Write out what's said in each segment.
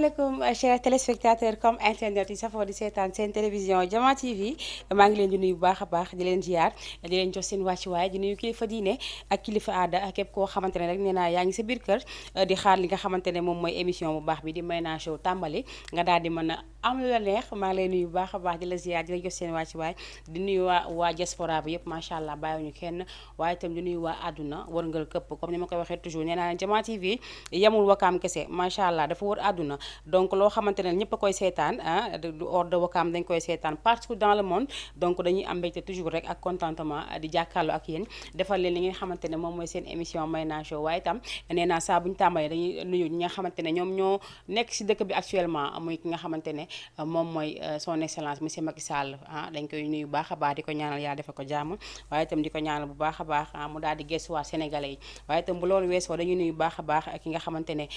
asalaamaaleykum chers téléspectateurs comme internet yi safoo di seetaan seen télévision Jama TV maa ngi leen di nuyu bu baax a baax di leen ziar di leen jox seen wàccuwaay di nuyu kilifa diine ak kilifa aada ak képp koo xamante ne rek nee naa yaa ngi sa biir kër di xaar li nga xamante ne moom mooy émission bu baax bi di Mayna Show tàmbali nga daal di mën a am lu la neex maa ngi lay nuyu bu baax a baax di la ziar di la jox seen wàccuwaay di nuyu waa diaspora bi yëpp macha allah bàyyiwuñu kenn waaye itam di nuyu waa àdduna wërngal këpp comme ni ma koy waxee toujours nee naa leen Jama TV yamul wakaam kese macha allah dafa wër àdduna donc loo xamante ne ñëpp a koy seetaan du hors de wakaam dañ koy seetaan partout dans le monde donc dañuy am mbégte toujours rek ak contentement di jàkkaarloo ak yéen defal leen li nga xamante ne moom mooy seen émission Mayna Show waaye itam nee naa saa bu ñu tàmbalee dañuy nuyu ñi nga xamante ne ñoom ñoo nekk si dëkk bi actuellement muy ki nga xamante ne moom mooy son excellence monsieur Macky Sall dañ koy nuyu baax a baax di ko ñaanal yàlla defal ko jàmm waaye itam di ko ñaanal bu baax a baax mu daal di gëstuwaat sénégalais yi waaye itam bu loolu weesoo dañuy nuyu baax a baax ki nga xamante ne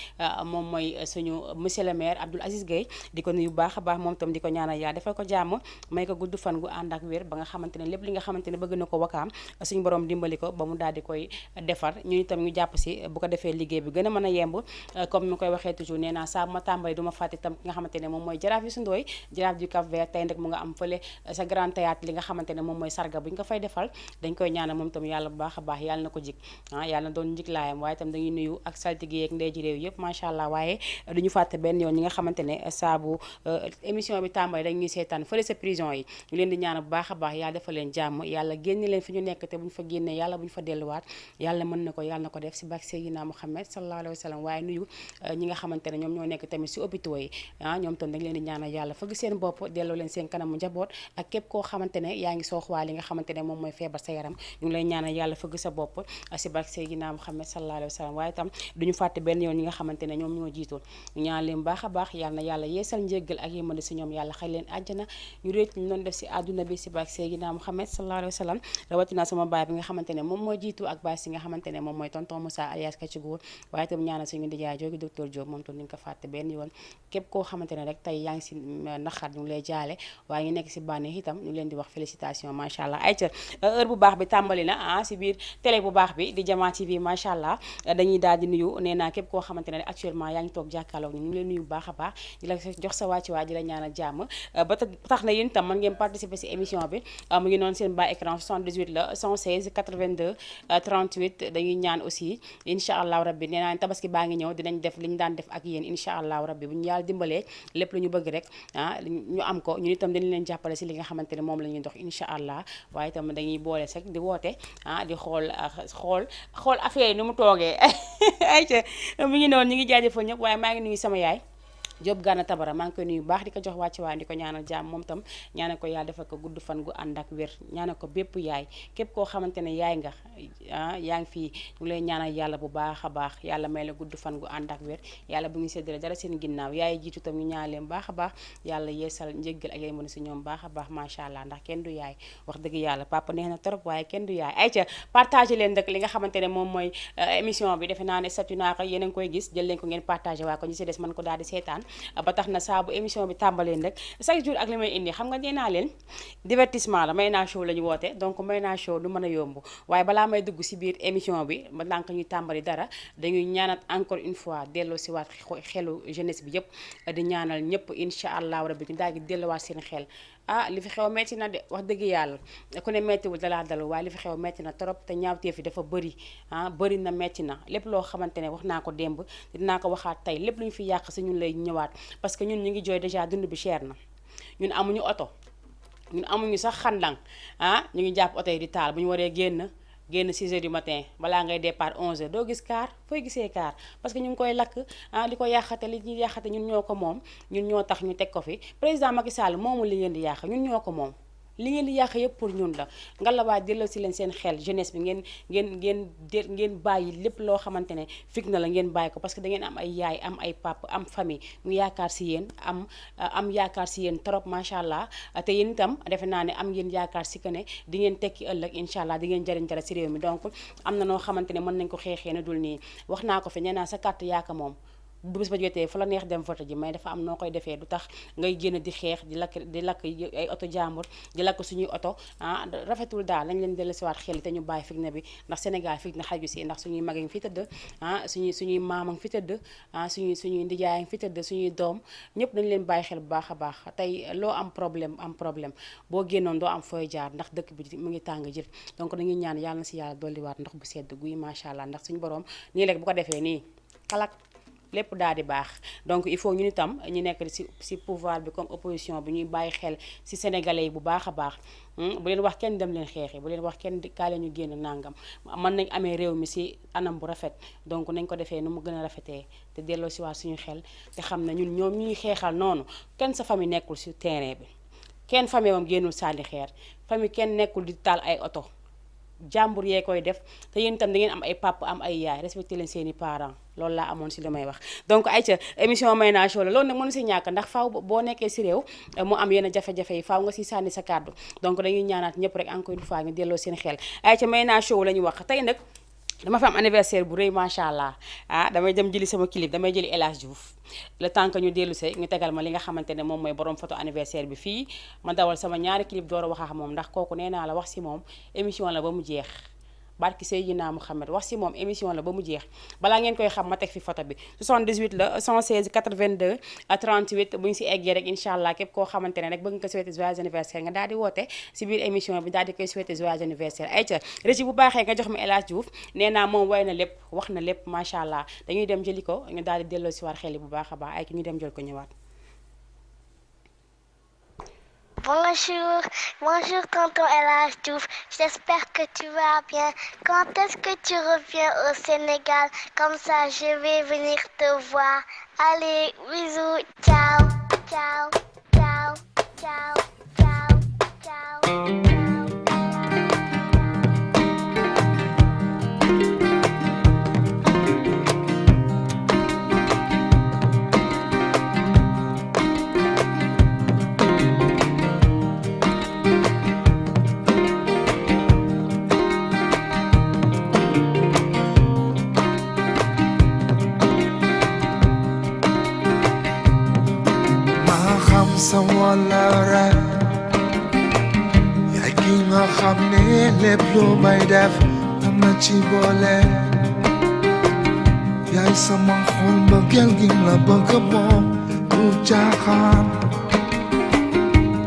moom mooy suñu monsieur le maire Abdoul Aziz Gueye di ko nuyu baax a baax moom tam di ko ñaanal yàlla defal ko jàmm may ko gudd fan gu ànd ak wér ba nga xamante ne lépp li nga xamante ne bëgg na ko wakaam suñu borom dimbali ko ba mu daal di koy defar ñun itam ñu jàpp si bu ko defee liggéey bi gën a mën a yemb comme ni koy waxee toujours nee naa saa bu ma tàmbali du ma fàtte itam ki nga xamante ne moom mooy jaraaf Youssou Ndoye jaraaf du Cap Vert tey nag mu nga am fële sa grand théâtre li nga xamante ne moom mooy sarga bu ñu ko fay defal dañ koy ñaanal moom itam yàlla bu baax a baax yàlla na ko jik yàlla na doon njik laayam waaye itam dañuy nuyu ak saltige yeeg ndey ji réew yëpp macha allah waaye duñu fàtte benn yoon ñi nga xamante ne saabu émission bi tàmbali dañ ñuy seetaan fële sa prison yi ñu leen di ñaanal bu baax a baax yàlla defal leen jàmm yàlla génne leen fi ñu nekk te bu ñu fa génnee yàlla bu ñu fa delluwaat yàlla mën na ko yàlla na ko def si barke Seydina Muhammad sallallahu alayhi wa sallam waaye nuyu ñi nga xamante ne ñoom ñoo nekk tamit si hôpitaux yi ñoom tam dañ leen di ñaanal yàlla fëgg seen bopp delloo leen seen kanamu njaboot ak képp koo xamante ne yaa ngi sooxwaa li nga xamante ne moom mooy feebar sa yaram ñu ngi lay ñaanal yàlla fëgg sa bopp si barke Seydina Muhammad sallallahu alayhi wa sallam waaye tam duñu fàtte benn yoon ñi nga xamante ne ñoom ñoo jiitoon ñaan leen baax a baax yàlla na yàlla yeesal njéggal ak yémale si ñoom yàlla xëy leen àjjana ñu réet ñu doon def si àdduna bi si barke Seydina Muhammad sallallahu alayhi wa sallam rawatina sama baay bi nga xamante ne moom mooy jiitu ak baay si nga xamante ne moom mooy tonton Moussa alias Kacigóor waaye itam ñaanal suñu ndijaay joogi docteur Diop moom tam duñ ko fàtte benn yoon képp koo xamante ne rek tey yaa ngi si naxar ñu ngi lay jaale waaye ñu nekk si bànneex itam ñu leen di wax félicitation macha allah ay ca heure bu baax bi tàmbali na si biir télé bu baax bi di Jama TV macha allah dañuy daal di nuyu nee naa képp koo xamante ne actuellement yaa ngi toog jàkkaarloog ñu ngi leen nuyu bu baax a baax di la jox sa wàcc waa di la ñaanal jàmm ba tax na yéen itam mën ngeen participer si émission bi mu ngi noonu seen bas écran 78 la 116 82 38 dañuy ñaan aussi incha allahu rabbi nee naa tabaski baa ngi ñëw dinañ def li ñu daan def ak yéen incha allahu rabbi bu ñu yàlla dimbalee lépp lu ñu bëgg rek ñu am ko ñun itam dañu leen jàppale si li nga xamante ne moom la ñuy dox incha allah waaye itam dañuy boole sax di woote di xool affaire yi ni mu toogee ay ca mi ngi noonu ñu ngi jaajëfal ñëpp waaye maa ngi nuyu sama yaay Diop Gana Tabara maa ngi koy nuyu baax di ko jox wàcc waay di ko ñaanal jàmm moom tam ñaanal ko yàlla defal ko gudd fan gu ànd ak wér ñaanal ko bépp yaay képp koo xamante ne yaay nga yaa ngi fii ñu lay ñaanal yàlla bu baax a baax yàlla may la gudd fan gu ànd ak wér yàlla bu ñu séddale dara seen ginnaaw yaay jiitu tam ñu ñaanal leen baax a baax yàlla yeesal njéggal ak yay mën si ñoom baax a baax macha allah ndax kenn du yaay wax dëgg yàlla papa neex na trop waaye kenn du yaay ay ca partagé leen rek li nga xamante ne moom mooy émission bi defe naa ne statut naa ko yéen a ngi koy gis jël leen ko ngeen partagé waaye ko ñu si des mën ko daal di seetaan ba tax na saa bu émission bi tàmbaleen rek chaque jour ak li may indi xam nga nee naa leen divertissement la Mayna Show la ñu woote donc Mayna Show du mën a yomb waaye balaa may dugg si biir émission bi ba ndànk ñuy tàmbali dara dañuy ñaanal encore une fois delloo si waat xelu jeunesse bi yëpp di ñaanal ñëpp incha allahu rabbi ñu daal di delloowaat seen xel li fi xew metti na de wax dëgg yàlla ku ne mettiwul dalaa dalu waaye li fi xew metti na trop te ñaawteef yi dafa bëri bëri na metti na lépp loo xamante ne wax naa ko démb dinaa ko waxaat tey lépp lu ñu fi yàq si ñun lay ñëwaat parce que ñun ñu ngi jooy déjà dund bi cher na ñun amuñu oto ñun amuñu sax xandang ñu ngi jàpp oto yi di taal bu ñu waree génn 6 heures du matin balaa ngay départ 11 heures doo gis car fooy gisee car parce que ñu ngi koy lakk li ko yàqate li ñuy yàqate ñun ñoo ko moom ñun ñoo tax ñu teg ko fi président Macky Sall moomu li ngeen di yàq ñun ñoo ko moom li ngeen di yàq yëpp pour ñun la ngallaawaay delloo si leen seen xel jeunesse bi ngeen bàyyi lépp loo xamante ne fitna la ngeen bàyyi ko parce que da ngeen am ay yaay am ay pap am famille mu yaakaar si yéen am yaakaar si yéen trop macha allah te yéen itam defe naa ne am ngeen yaakaar si que ne di ngeen tekki ëllëg incha allah di ngeen jëriñ dara si réew mi donc am na noo xamante ne mën nañ ko xeexee na dul nii wax naa ko fi nee naa sa carte yaaka moom bu bés ba jotee fa la neex dem vote ji, mais dafa am noo koy defee du tax ngay génn di xeex di lakk ay oto jàmbur di lakk suñuy oto rafetul daal. Lañ leen dellusiwaat xel te ñu bàyyi fitna bi ndax Sénégal fitna xaju si, ndax suñuy mag a ngi fi tëdd suñuy maam a ngi fi tëdd suñuy ndijaay a ngi fi tëdd suñuy doom ñëpp dañ leen bàyyi xel bu baax a baax. Tey loo am problème boo génnoon doo am fooy jaar ndax dëkk bi mu ngi tàng jël. Donc dañuy ñaan yàlla na si yàlla dolliwaat ndox bu sedd guy macha allah, ndax suñu borom nii rek bu ko defee nii xalak lépp daal di baax. Donc il faut ñun itam ñu nekk si pouvoir bi comme opposition bi ñuy bàyyi xel si sénégalais yi bu baax a baax. bu leen wax kenn dem leen xeexi, bu leen wax kenn kaa leen ñu génn nangam. mën nañ amee réew mi si anam bu rafet, donc nañ ko defee nu mu gën a rafetee te delloo si waat suñu xel te xam ne ñun ñoom ñuy xeexal noonu kenn sa famille nekkul si terrain bi, kenn famille moom génnul sànni xeer, famille kenn nekkul di taal ay oto, jàmbur yee koy def. Te yéen itam da ngeen am ay papa am ay yaay, respecté leen seeni parents. Loolu laa amoon si li may wax. Donc ayca émission Mayna Show la loolu nag mënu si ñàkk ndax faaw boo nekkee si réew mu am yenn jafe-jafe yi faaw nga si sànni sa kàddu. Donc dañuy ñaanaat ñëpp rek encore une fois ñu delloo seen xel. Ayca Mayna Show la ñu wax tey nag dama fa am anniversaire bu rëy macha allah damay dem jëli sama clip, damay jëli El Hadj Diouf le temps que ñu dellu see ñu tegal ma li nga xamante ne moom mooy borom photo anniversaire bi fii ma dawal sama ñaari clip door a wax ak moom ndax kooku nee naa la wax si moom émission la ba mu jeex. barki Seydina Mouhamed wax si moom émission la ba mu jeex. Balaa ngeen koy xam ma teg fi photo bi 78 la 116 82 38 bu ñu si eggee rek incha allah képp koo xamante ne rek bëgg nga ko souhaiter joyeux anniversaire nga daal di woote si biir émission bi daal di koy souhaiter joyeux anniversaire. ayca régi bu baaxee nga jox ma El Hadj Diouf nee naa moom way na lépp wax na lépp macha allah dañuy dem jëli ko ñu daal di delloo si war xel yi bu baax a baax ay ñu dem jël ko ñëwaat. Bonjour, bonjour tonton El Hadj Diouf, j'espère que tu vas bien. Quand est-ce que tu reviens au Sénégal? Comme ça, je vais venir te voir. Allez, bisous, ciao, ciao, ciao, ciao, ciao, ciao. sa wala rek yaay ki nga xam ne lépp lu may def am na ci boole yaay sama xol mbëggeel gi la bëgg moom du caaxaan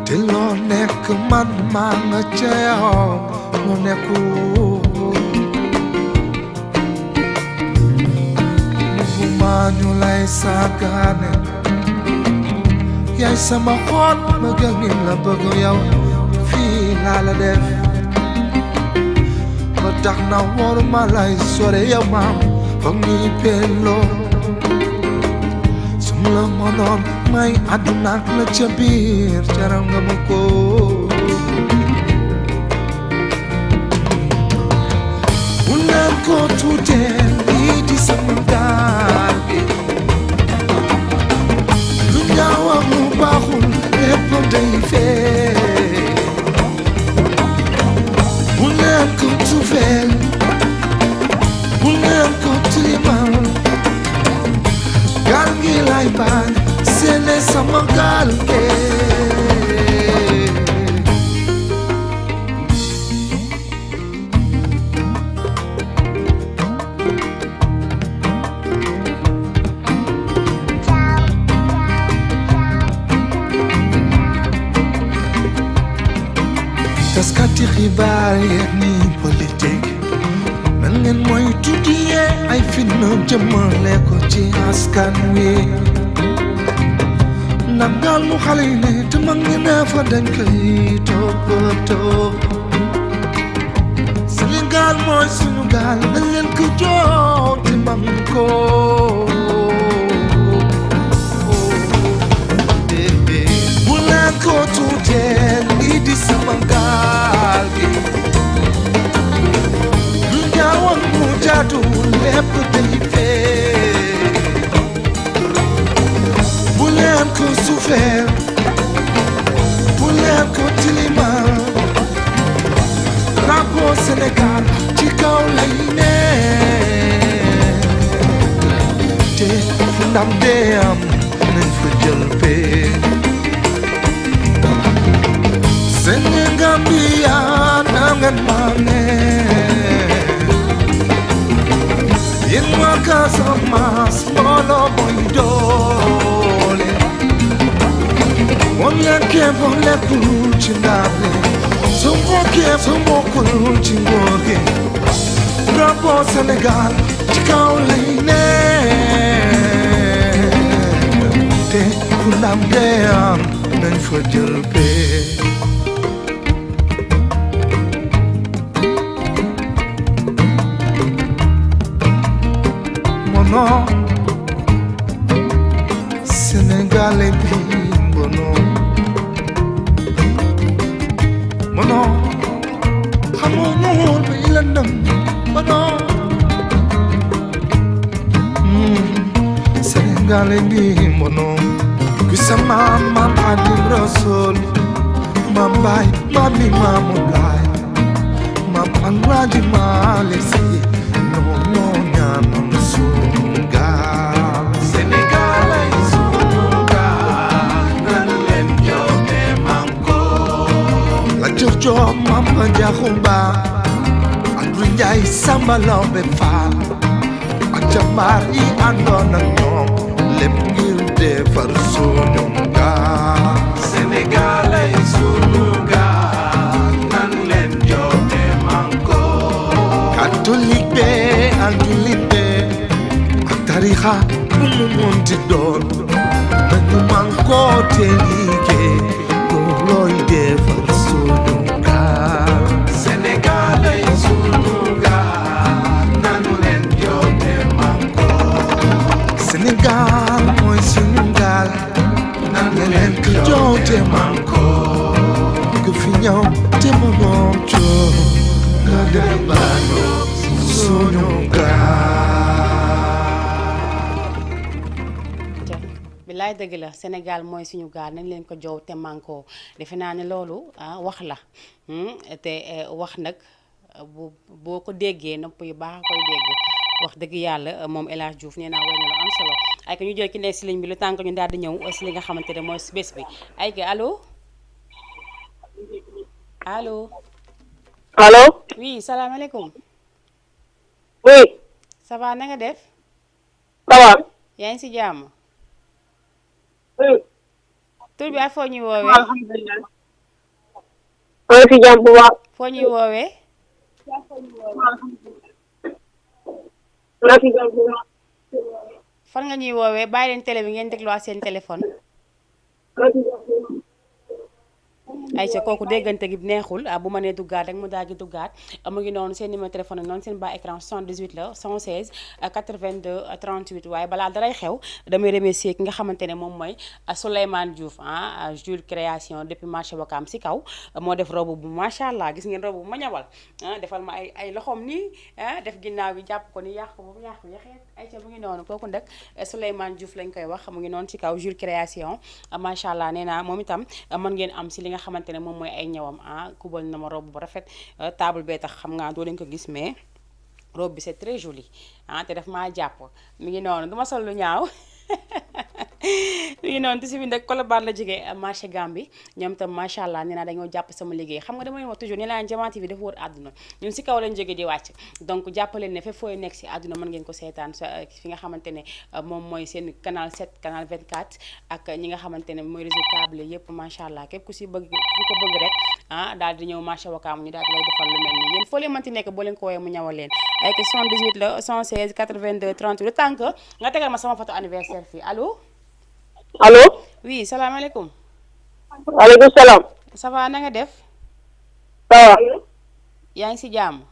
te loo nekk man maa nga ca yow loo nekkul bëgguma ñu lay sàggane yaay sama xol mbëggeel gi la bëgg yow fii laa la def ba tax na waruma lay sore yow maam foog ñuy pelloo su ma la mënoon may àdduna ak la ca biir jaral nga ma ko mu naan ko tuutee lii di sama gaal gi lu ñaaw ak lu baaxul lépp day fee mu naan ko tuufeel mu naan ko tilimal gaal gi lay baal seene sama gaal gi taskati xibaar yeeg ni politique nan ngeen mooy tuddiyee ay fitna jëmale ko ci askan wi ndam gaal mu xale yi ne te mag ñi ne fa dañ koy toppatoo Sénégal mooy suñu gaal nañ leen ko jox te mag ko bu leen ko tuutee lii di sama gaal gi lu ñaaw ak mu jaadu lépp day fee bu leen ko suufeel bu leen ko tilimal drapeau Sénégal ci kaw lay ne te fu ndam dee am nañ fa jël pee Sénégambia na ngeen maane yéen waa Casamance mbooloo mooy doole moom lekkee boo lekkul ci ndab li su bokkee su bokkul ci ngóor gi drapeau Sénégal ci kaw lay ne te ku ndam dee am nañ fa jël pee mono Sénégalais bi mbono mono xamoo ñuul bi lëndëm mono Sénégalais bi mbono ku sama maam Xaadimu Rasuul maam Baay maam Limaamu Laay maam Alaaji Maalik Si ñoo ñaanal sunu gaal Sénégalais sunu gaal nan leen joote manko la jox jox maam ba jaxumba Abdou Njaay Samba Lawbe Faal ak jàmbaar yi àndoon ak ñoom lépp ngir defar sunu gaal Sénégalais sunu gaal nan leen joote manko catholique be ak jullit be ak tarixa bu mu munti doon nañu manko te liggéey loolooy defar sunu gaal Sénégalais sunu gaal nanu leen joote manko Sénégal mooy sunu gaal nanu leen ko joote manko ku fi ñëw te mënoo joo nga dem baano sunu gaal bilaay dëgg la Sénégal mooy suñu gaal nañ leen ko joow te manko defe naa ne loolu wax la te wax nag boo ko déggee nopp yu baax a koy dégg wax dëgg yàlla moom El Hadj Diouf nee naa way na lu am solo ay ka ñu jël ki nekk si ligne bi lu tànk ñu daal di ñëw si li nga xamante ne mooy si bés bi ay ka allo allo allo oui salaamaaleykum oui ça va na nga def ça va yaa ngi si jàmm oui tur bi ak foo ñuy woowee alhamdulilah maa ngi si jàmm bu baax foo ñuy woowee maa ngi si jàmm bu baax fan nga ñuy woowee bàyyi leen télé bi ngeen dégluwaat seen téléphone maa ngi si jàmm bu baax Aïcha kooku déggante gi neexul bu ma nee duggaat rek mu daal di duggaat mu ngi noonu seen numéro téléphone ak noonu seen bas écran 78 la 116 82 38 waaye balaa daray xew damay remercier ki nga xamante ne moom mooy Souleymane Diouf Jules création depuis marché Wakaam si kaw moo def robe bu macha allah gis ngeen robe bu ma ñawal defal ma ay loxoom nii def ginnaaw bi jàpp ko ni yàq ko ba mu yàqu yaxeet Aïcha mu ngi noonu kooku nag Souleymane Diouf lañ koy wax mu ngi noonu si kaw Jules création macha allah nee naa moom itam mën ngeen am si li nga xamante ne moom mooy ay ñawam kubal na ma robe bu rafet table bee tax xam nga doo leen ko gis mais robe bi c'est très joli te daf maa jàpp mi ngi noonu duma sol lu ñaaw mi ngi noonu tisi bi nag Colobane la jógee marché Gambie ñoom itam macha allah nee naa dañoo jàpp sama liggéey xam nga dama leen wax toujours nee naa Diama TV dafa wër àdduna ñun si kaw lañ jógee di wàcc donc jàppaleen ne fépp fooy nekk si àdduna mën ngeen ko seetaan fi nga xamante ne moom mooy seen canal 7 canal 24 ak ñi nga xamante ne mooy réseau câble yépp macha allah képp ku si bëgg ku ko bëgg rek daal di ñëw marché Wakaam ñu daal di lay defal lu mel nii yéen foo leen mënti nekk boo leen ko woowee mu ñawal leen ay 78 la 116 82 38 le temps que nga tegal ma sama photo anniversaire fii allo allo oui salaamaaleykum waaleykum salaam ça va na nga def ça va yaa ngi si jàmm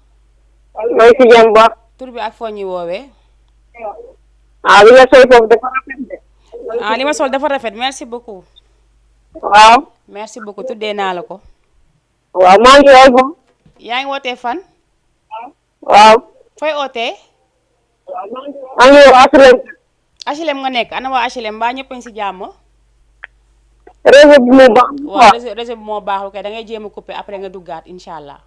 maa ngi si jàmm bu baax tur bi ak foo ñuy woowee li nga sol foofu dafa rafet de li ma sol dafa rafet merci beaucoup waaw merci beaucoup tuddee naa la ko waaw maa ngi woy foofu yaa ngi wootee fan waaw fooy ootee maa ngi woo HLM HLM nga nekk ana waa HLM mbaa ñëpp a ngi si jàmm réseau bi mu baax waaw réseau bi moo baaxul kay da ngay jéem a couper après nga duggaat incha allah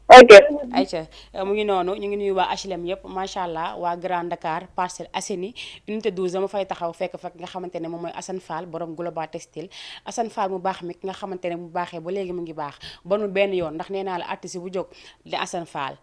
ok. ayca mu ngi noonu ñu ngi nuyu waa HLM yëpp macha allah waa Grand Dakar Parcelles Assainies unité 12 dama fay taxaw fekk nga xamante ne moom mooy Assane Fall borom Global Textile Assane Fall mu baax mi ki nga xamante ne mu baaxee ba léegi mu ngi baax bonul benn yoon ndax nee naa la artiste bu jóg di Assane Fall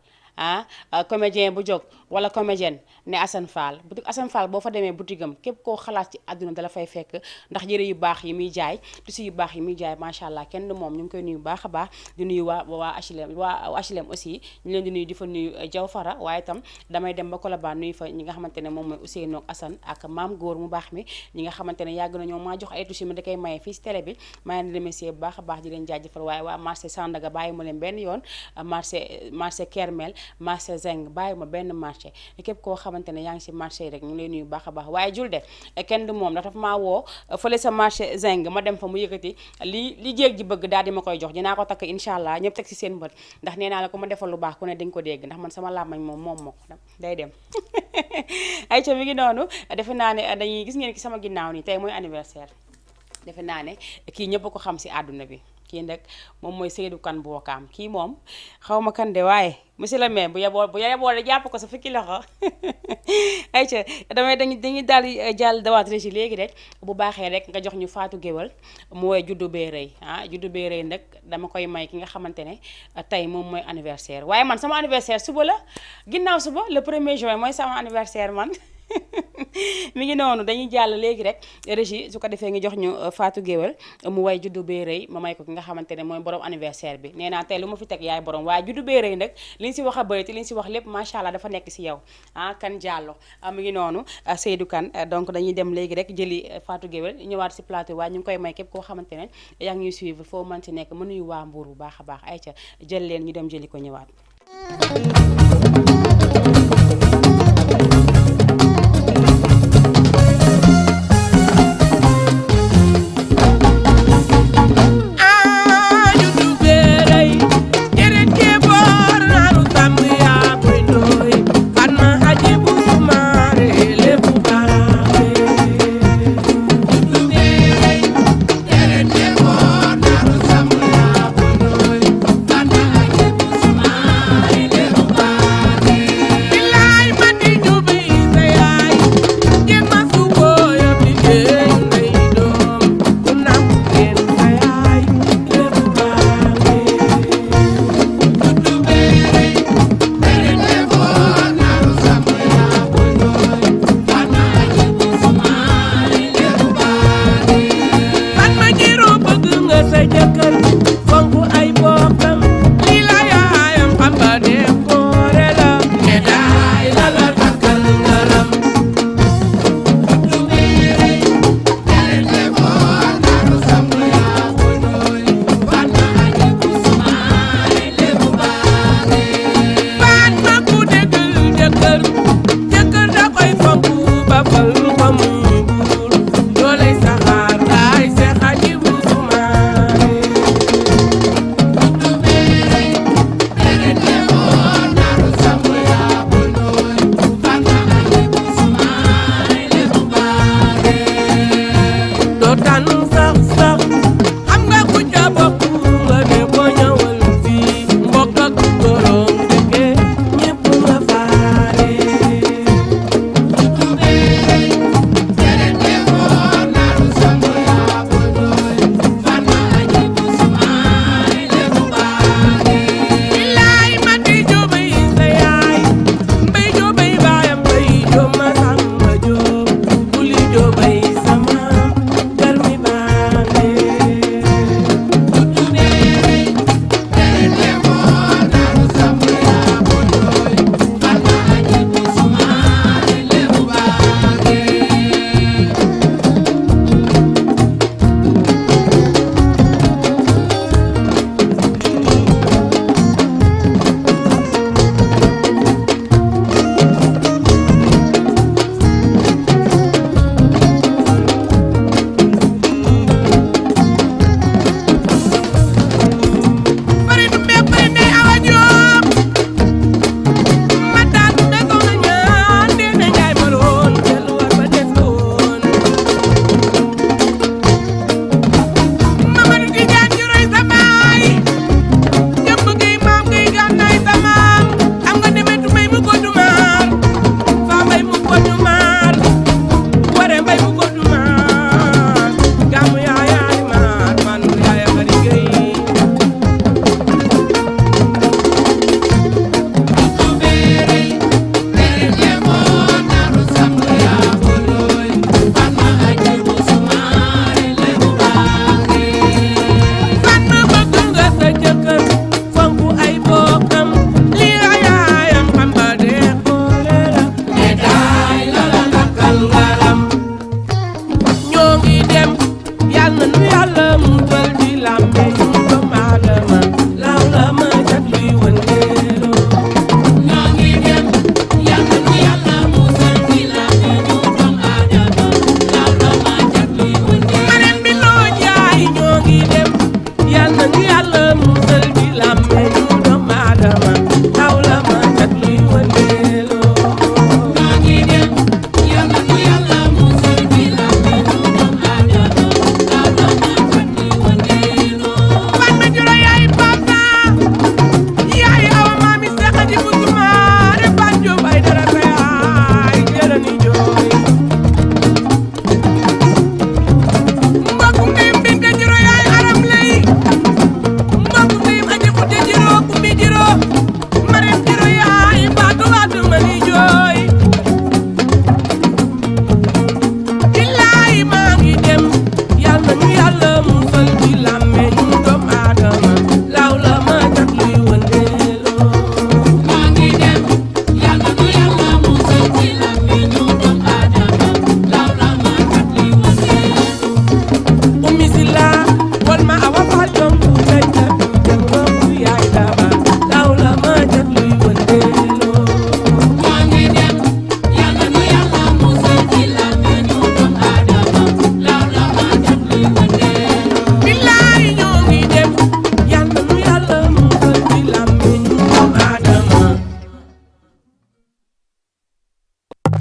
comédien bu jóg wala comédienne ne Assane Fall boutique Assane Fall boo fa demee boutique am képp koo xalaat ci àdduna dala fay fekk ndax yëre yu baax yi muy jaay tissu yu baax yi muy jaay macha allah kenn du moom ñu ngi koy nuyu baax a baax di nuyu waa HLM aussi ñu leen di nuyu di fa nuyu Diaw Fara waaye itam damay dem ba Colobane nuyu fa ñi nga xamante ne moom mooy Ousseynou ak Assane ak maam góor mu baax mi ñi nga xamante ne yàgg na ñoo maa jox ay tissu mi da koy maye fii si télé bi maa leen di remercier bu baax a baax di leen jaajëfal waaye waa marché Sandaga bàyyi ma leen benn yoon marché Kermel marché Zeng bàyyi ma benn marché képp koo xamante ne yaa ngi si marché yi rek ñu lay nuyu baax a baax waaye Julde kenn du moom ndax dafa maa woo fële sa marché Zeng ma dem fa mu yëkkati li jéeg ji bëgg daal di ma koy jox dinaa ko takk incha allah ñëpp teg si seen bët ndax nee naa la ko ma defal lu baax ku ne di nga ko dégg ndax man sama làmmañ moom moo ko day dem ay ca mi ngi noonu defe naa ne dañuy gis ngeen ki sama ginnaaw nii tey mooy anniversaire defe naa ne kii ñëpp ko xam si àdduna bi kii nag moom mooy Seydou Kane Bookaam kii moom xaw ma kan de waaye monsieur le maire bu yeboo de jàpp ko sa fukki loxo ayca dañuy daal di jàll dawaat régi léegi rek bu baaxee rek nga jox ñu Fatou Guewel mu woy juddu bee rëy juddu bee rëy nag dama koy may ki nga xamante ne tey moom mooy anniversaire waaye man sama anniversaire suba la ginnaaw suba le 1er juin mooy sama anniversaire man mi ngi noonu dañuy jàll léegi rek régie su ko defee nga jox ñu Fatou Guewel mu way juddu bee rëy ma may ko ki nga xamante ne mooy borom anniversaire bi nee naa tey lu ma fi teg yaay borom waaye juddu bee rëy nag li ñu si wax a bëri te li ñu si wax lépp macha allah dafa nekk si yow kan Diallo mi ngi noonu Seydou Kane donc dañuy dem léegi rek jëli Fatou Guewel ñëwaat si plateau waaye ñu ngi koy may képp koo xamante ne yaa ngi ñuy suivre foo mën ci nekk mën nuyu waa Mbour bu baax a baax ay ca jël leen ñu dem jëli ko ñëwaat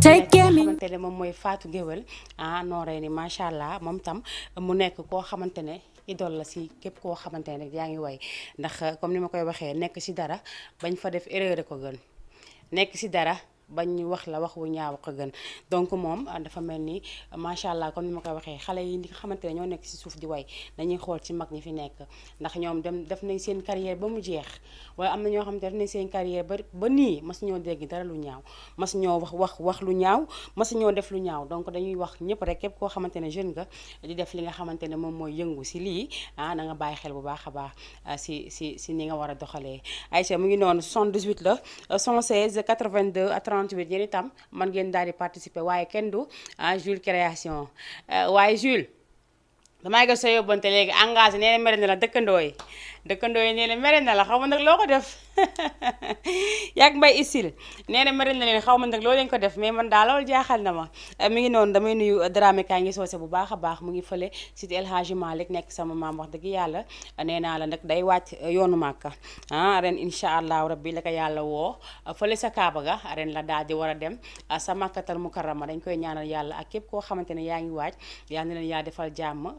nekk koo xamante ne moom mooy Fatou Guewel nooree ni macha allah moom tam mu nekk koo xamante ne idole la si képp koo xamante ne rek yaa ngi way ndax comme ni ma koy waxee nekk si dara bañ fa def erreur ko gën nekk si dara bañ wax la wax wu ñaaw ko gën donc moom dafa mel ni macha allah comme ni ma koy waxee xale yi nga xamante ne ñoo nekk si suuf di way dañuy xool ci mag ñi fi nekk ndax ñoom dem def nañ seen carrière ba mu jeex waaye am na ñoo xamante ne def nañ seen carrière ba nii mas ñoo dégg dara lu ñaaw mas ñoo wax lu ñaaw mas ñoo def lu ñaaw donc dañuy wax ñëpp rek képp koo xamante ne jeune nga di def li nga xamante ne moom mooy yëngu si lii na nga bàyyi xel bu baax a baax si ni nga war a doxalee Aïcha mu ngi noonu 78 la 116 82 38 yéen itam man ngeen daal di participer waaye kenn du Jules création waaye Jules damay gis sa yóbbante léegi engagé nee na mere na la dëkkandoo yi nee na mere na la xaw ma nag loo ko def yàgg mbay isil nee na mere na leen xaw ma nag loo leen ko def mais man daal loolu jaaxal na ma mi ngi noonu damay nuyu Dramé kaa ngi soose bu baax a baax mu ngi fële cité El Hadji Malick nekk sama maam wax dëgg yàlla nee naa la nag day wàcc yoonu Màkka ren incha allahu rabbi la ko yàlla woo fële sa Kaaba ga ren la daal di war a dem sa Màkkatal Mukarrama dañ koy ñaanal yàlla ak képp koo xamante ne yaa ngi waaj yal na leen yaa defal jàmm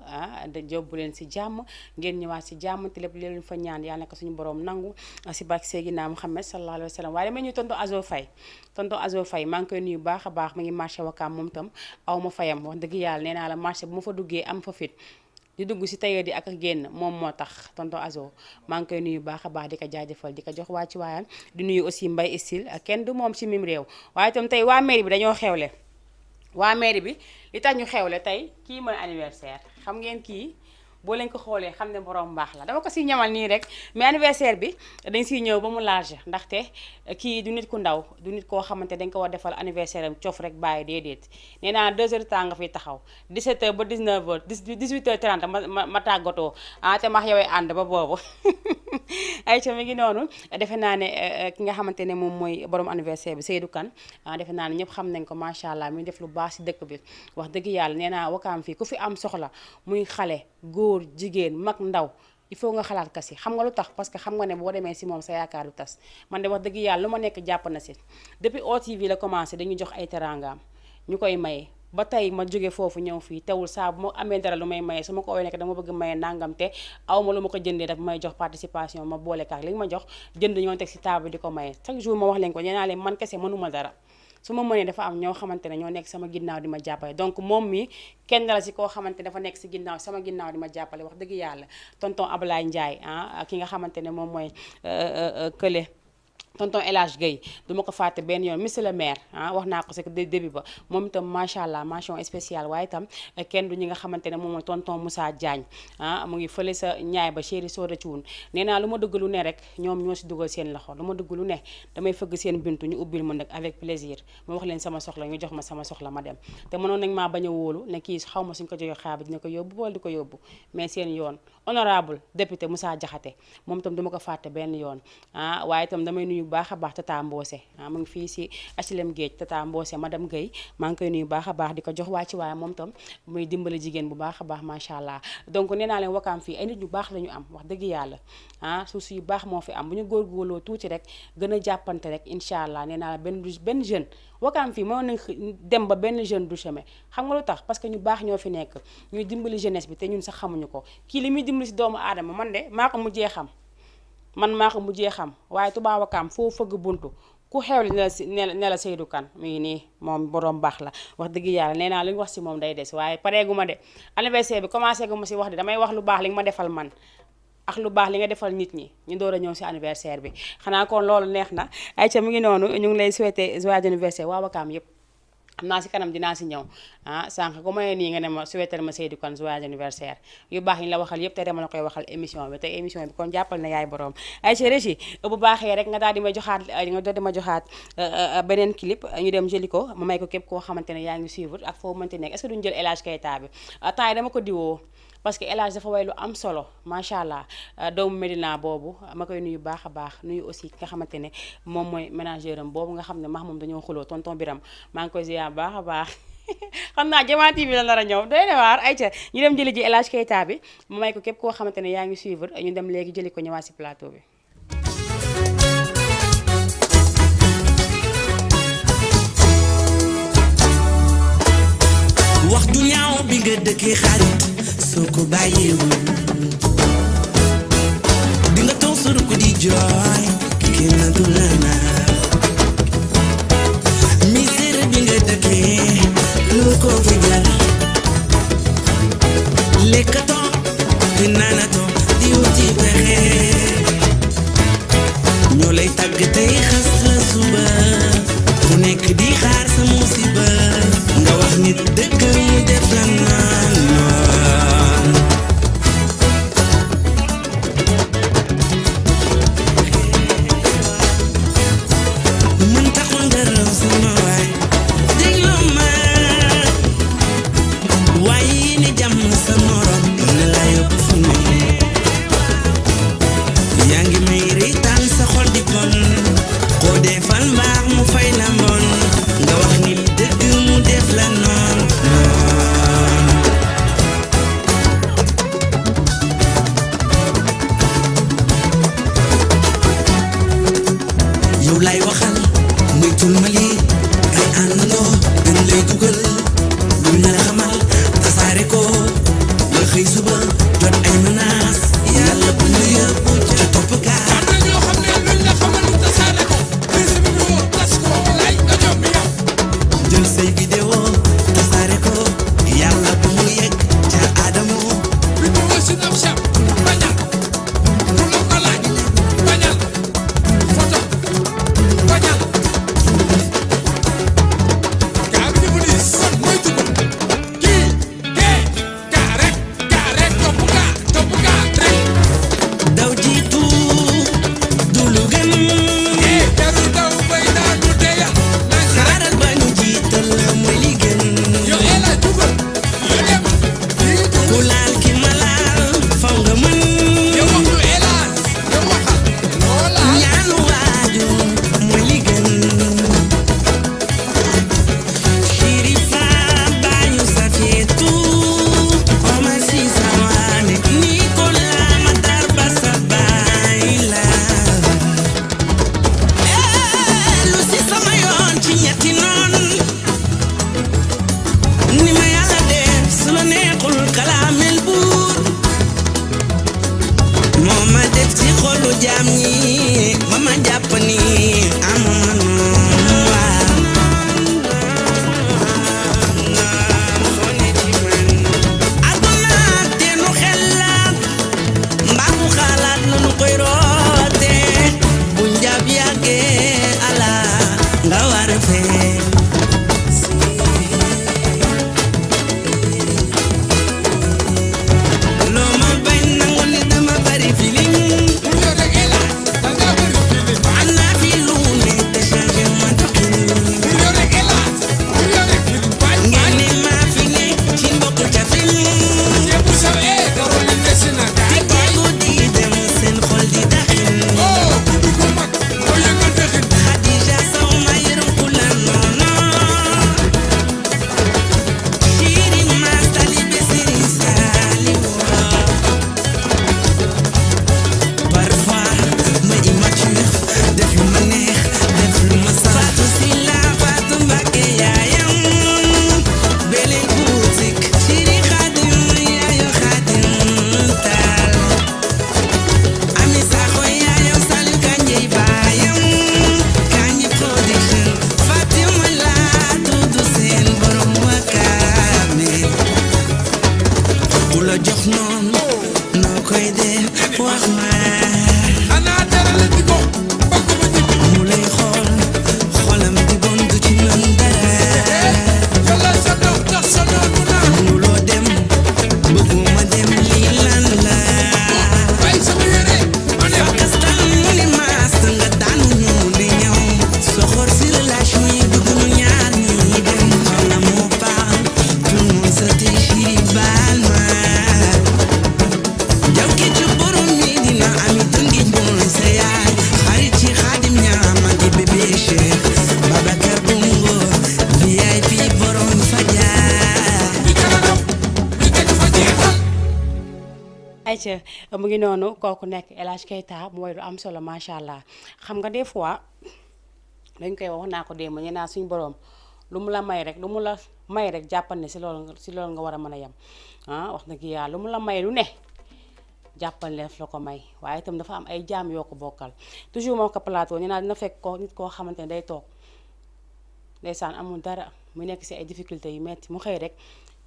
da jóbbu leen si jàmm ngeen ñëwaat si jàmm te lépp leen fa ñaan yàlla na ko suñu borom nangu si barke Seydina Muhammad sallallahu alayhi wa sallam waaye dama ñu tonton Azo Faye maa ngi koy nuyu baax a baax mu ngi marché Wakaam moom tam aw ma fayam wax dëgg yàlla nee naa la marché bu ma fa duggee am fa fit di dugg si tailleur di ak génn moom moo tax tonton Azo maa ngi koy nuyu baax a baax di ko jaajëfal di ko jox waa ci waayam di nuyu aussi Mbaye Estil kenn du moom si mim réew waaye itam tey waa mairie bi dañoo xewle waa mairie bi li tax ñu xewle tey kii mooy anniversaire xam ngeen kii boo leen ko xoolee xam ne borom mbaax la dama ko si ñamal nii rek mais anniversaire bi dañ siy ñëw ba mu large ndaxte kii du nit ku ndaw du nit koo xamante dañ ko war defal anniversaire am cof rek bàyyi déedéet nee naa 2 heures de temps nga fiy taxaw 17 heures ba 19 heures 18 heures 30 ma tàggatoo te max yowee ànd ba boobu Aïcha mi ngi noonu defe naa ne ki nga xamante ne moom mooy borom anniversaire bi Seydou Kane defe naa ne ñëpp xam nañ ko macha allah muy def lu baax si dëkk bi wax dëgg yàlla nee naa Wakaam fii ku fi am soxla muy xale góor jigéen mag ndaw il faut nga xalaat kasi xam nga lu tax parce que xam nga ne boo demee si moom sa yaakaar du tas man de wax dëgg yàlla lu ma nekk jàpp na si depuis OTV la commencé dañuy jox ay teraangaam ñu koy maye ba tey ma jóge foofu ñëw fii teewul saa bu ma amee dara lu may maye su ma ko woowee nekk dama bëgg maye nangam te aw ma lu ma ko jëndee daf may jox participation ma boole kaak li ma jox jënd ñoo teg si table di ko maye chaque jour ma wax leen ko nee naa leen man kese mënuma dara su ma mënee dafa am ñoo xamante ne ñoo nekk sama ginnaaw di ma jàppale donc moom mi kenn la si koo xamante dafa nekk si ginnaaw sama ginnaaw di ma jàppale wax dëgg yàlla tonton Ablaye Ndiaye ki nga xamante ne moom mooy kële tonton El Hadj Gueye du ma ko fàtte benn yoon monsieur le maire wax naa ko si début ba moom itam macha allah mention spéciale waaye itam kenn du ñi nga xamante ne moom mooy tonton Moussa Diagne mu ngi fële sa ñaay ba chéri Soda Thioune nee naa lu ma dugg lu ne rek ñoom ñoo si dugal seen loxo lu ma dugg lu ne damay fëgg seen bintu ñu ubbil ma nag avec plaisir ma wax leen sama soxla ñu jox ma sama soxla ma dem te mënoon nañ maa bañ a wóolu ne kii xaw ma suñ ko joxee xaar bi dina ko yóbbu wala di ko yóbbu mais seen yoon honorable député Moussa Diakhaté moom itam duma ko fàtte benn yoon waaye itam damay nuyu baax a baax Tata Mbose mu ngi fii si HLM Géej Tata Mbose madame Guèye maa ngi koy nuyu baax a baax di ko jox waa ci waaye moom tam muy dimbali jigéen bu baax a baax macha allah donc nee naa leen Wakaam fii ay nit ñu baax la ñu am wax dëgg yàlla suuf yu baax moo fi am bu ñu góorgóorloo tuuti rek gën a jàppante rek incha allah nee naa la benn jeune Wakaam fii mën nañ dem ba benn jeune du chemin xam nga lu tax parce que ñu baax ñoo fi nekk ñuy dimbali jeunesse bi te ñun sax xamuñu ko kii li muy dimbali si doomu aadama man de maa ko mujjee xam waaye Touba Wakaam foo fëgg buntu ku xewli ne la Seydou Kane mi ngi nii moom borom baax la wax dëgg yàlla nee naa lu ñu wax si moom day des waaye pareegu ma de anniversaire bi commencé gu ma si wax de damay wax lu baax li nga ma defal man ak lu baax li nga defal nit ñi ñu door a ñëw si anniversaire bi xanaa kon loolu neex na Aïcha mu ngi noonu ñu ngi lay souhaiter joyeux anniversaire waa Wakaam yépp xam naa si kanam dinaa si ñëw sànq ku ma nii nga ne ma souhaiter ma Seydou Kane joyeux anniversaire yu baax yi la waxal yëpp te dama la koy waxal émission bi te émission bi kon jàppal na yaay borom Aïcha Régie bu baaxee rek nga daal di ma joxaat beneen clip ñu dem jëli ko ma may ko képp koo xamante ne yaa ngi suivre ak foo mënti nekk est-ce que duñu jël El Hadj Keita bi temps yi dama ko diwoo parce que El Hadj dafa way lu am solo macha allah doomu Medina boobu ma koy nuyu baax a baax nuyu aussi ki nga xamante ne moom mooy ménageur am boobu nga xam ne max moom dañoo xuloo tonton Biram maa ngi koy ziar baax a baax xam naa Diama TV la nar a ñëw doy na waar Aïcha ñu dem jëli ji El Hadj Keita bi ma may ko képp koo xamante ne yaa ngi suivre ñu dem léegi jëli ko ñëwaat si plateau bi. bëggee xarit soo ko bàyyiwul di nga toog sa rukk di jooy kenn du la naax misère bi nga dëkkee lu ko fi jar lekkatoo di naanatoo di wuti pexe ñoo lay tàgg tey xas la suba ku nekk di xaar sa musiba nga wax nit dëgg mu def la naan mën taxul nga raw sama waay déglu ma waaye yéene jàmm sa morom na la yóbbu fu ne yaa ngi may reetaan sa xol di bon koo defal mbaax mu fay la mbon nga wax ni dëgg mu def la noon yow lay waxal moytul ma lii ay àndandoo dañ lay dugal lu ñu la xamal tasaare ko nga xëy suba jot ay menaces yàlla bu ñu yóbbu ca topp gaa am na ñoo xam ne luñ la xamal ñu tasaare ko bés bi ñu tas ko lay nga jom mi yow jël say vidéo tasaare ko yàlla bu mu yegg ca Adamo bi ñu wër si nam cham bañal ku la ko laaj bañal photo bañal gaa bi ñu dis kon moytu ko kii kee gaa rek topp gaa rek daw jiitu du lu gën jarul daw bay naa du deya nañ xaaral ba ñu jiital mooy li gën yow ela jugal ñu dem lii ku jugal laal ki ma laal faw nga mën yow wax ñu elaan yow waxal loola ñaanu waaju mooy li gën Shirifa bañu safeetu Omar si sawaane Nikola Matar ba sa baay la lu si sama yoon ci ñetti noon ni ma yàlla def su la neexul kalaamel buur moo ma def ci xolu jaam ñi ba ma jàpp ni amuma noonu waaw foo ne ci man aduna teenu xelaat mbaa ku xalaat lu nu koy roote bu njab yàggee ala nga war a fee loo ma bañ nangu ni dama bari feeling yow rek elaan da nga bëri feeling am naa fi lu ne te changé ma doxin yow rek elaan yow rek feeling bañ ngeen ne maa fi ne ci mbokk cafin ñepp saw daroo li des na te gaay baay jéego di dem seen xol di daxin oh bi ko mag moo yëngal dëxin Khadija saw ma yërëm ku la noono Chiri ma talibe Serigne Saliou parfois ma immature def lu ma neex def lu ma saf Fatou Sylla Fatou Mbacké yaayam Belel boutique Chiri Khadim yaayu Khadim Taal Ami Sakho yaayam Saliou Kanjey baayam Kanji production Fatima laa tudd seen borom wakaame bu la jox noonu noo koy def wax ma xanaa dara la di ko bëgg ma ñibbi mu lay xool xolam di bon du ci mën dara yàlla sa daw tax sa doon mu naan mënuloo dem bëgguma dem lii lan la bàyyi sama yére ma ne fakastan mu ni maas nga daanu ñu di ñëw soxor si relation yi bëgg ñu ñaar ñi dem xam na moo baax tout le monde sa tey Chiri baal ma jaw ki ci borom mi dina ami tëngi mooy sa yaay xarit ci Xaadim ñaama gi bébé Cheikh Babacar Bongo VIP borom fajar di kanam di teg fa jeexal ayca mu ngi noonu kooku nekk El Hadj Keita mooy lu am solo macha allah xam nga des fois dañ koy wax naa ko démb ñu naa suñu borom lu mu la may rek lu mu la may rek jàppal ne si loolu nga war a mën a yem wax dëgg yàlla lu mu la may lu ne jàppal ne daf la ko may waaye itam dafa am ay jaam yoo ko bokkal toujours moo ko plateau nee naa dina fekk ko nit koo xamante ne day toog ndeysaan amul dara mu nekk si ay difficultés yu metti mu xëy rek